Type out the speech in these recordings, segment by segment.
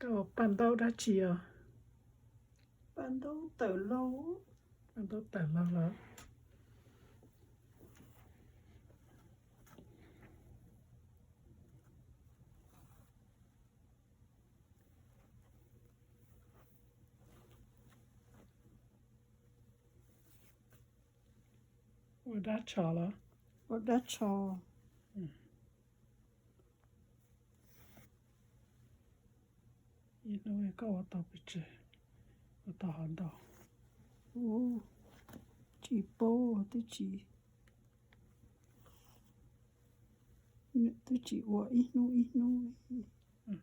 Koj ua paj ntaub dab tsi os? Paj ntaub tawm lauj. Paj ntaub tawm lauj los? Ua dab tsho los? Ua dab tsho. Ib hnub koj ua tau pes tsawg? Ua tau hov ntau? Ua, tsis paub, twb tsis, twb tsis ua ib hnub ib hnub.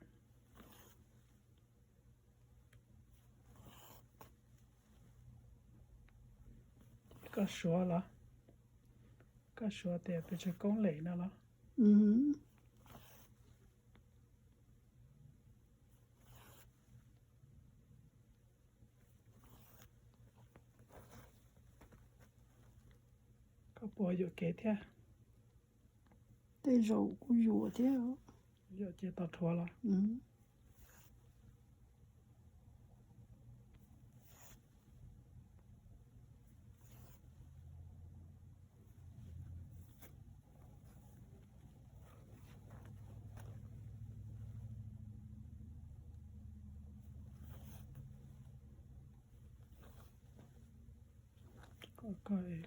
Koj suav los? Koj suav tias pes tsawg koob lem no los? Koj puas yuam kev thiab? Tej zaum kuj yuam thiab. Yuam ces tau rhuav los?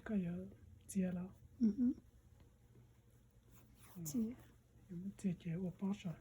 Koj yuav txiav los? Txiav. Yuav muab txiav ces ua pob saib.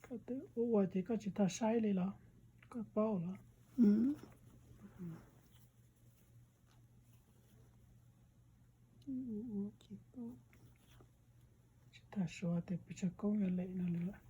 Koj twb ua ua ces koj tsis tau saib li los? Koj paub los? Tsis tau suav tias pes tsawg koob yuav lem no li lawm.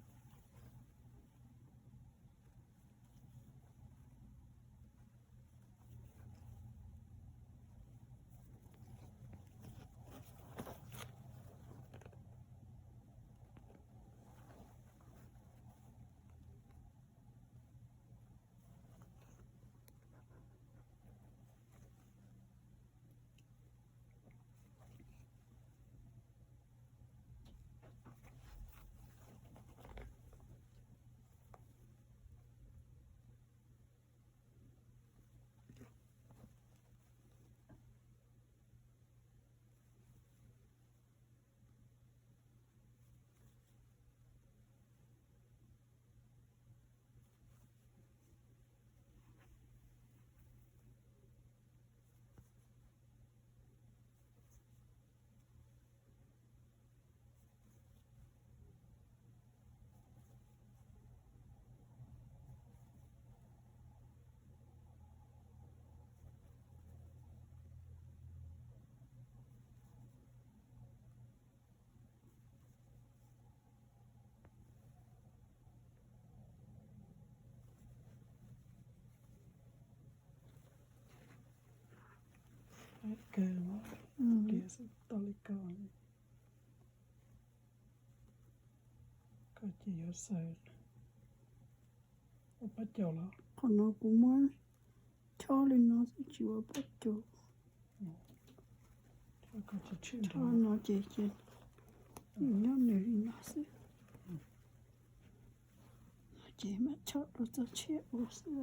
Kawg, tau li ko. Koj ces yuav xaws ua pob caus los? Qhov no kuv muab chob li no xwb tsis ua pob caus. Chob no ces ces nyob nws li no xwb. Ces mam chob rau txoj tshiab ua xwb.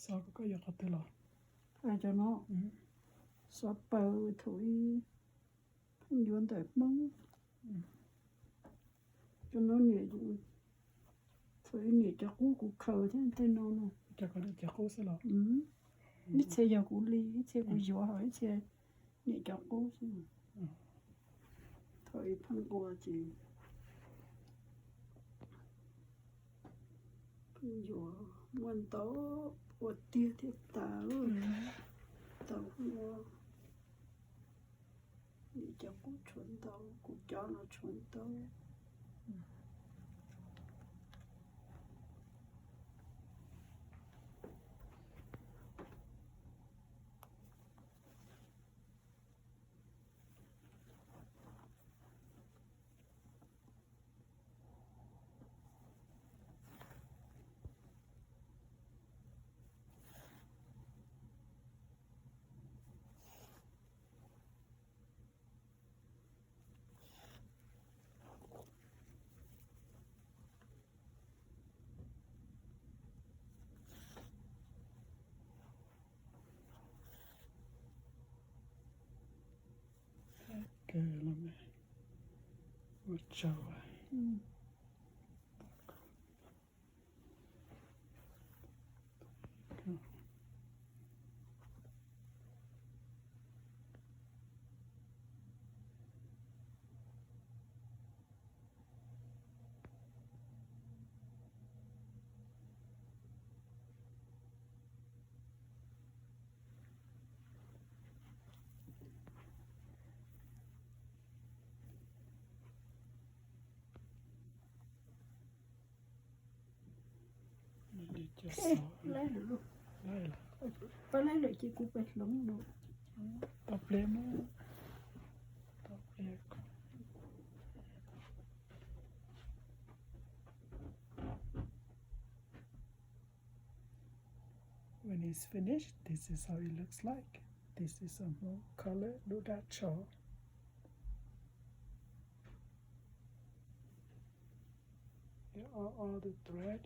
Xov koj yuav qhov twg los? Cov no xov paws thaum ub pheej yuav ntawm Hmoob. Cov no niam, thaum ub niam cov qub kuv khaws thiab tej no no. Cov qub xwb los? Ib txhia yog kuv li, ib txhia kuv yuav, ho ib txhia niam cov qub xwb. Thaum ub pheej ua ces pheej yuav, muaj ntau, ua tiag thiab tas, tau ua. Niam cov qub tshuav ntau, kuv cov no tshuav ntau. Kawg los mas, ua tsaug. Laib lawm, pab laib lawm ces kuv pais hloov no. Tau pliag mas, tau pliag. When it's finished, this is how it looks like. This is a more color, lub dab tsho. Here are all the thread.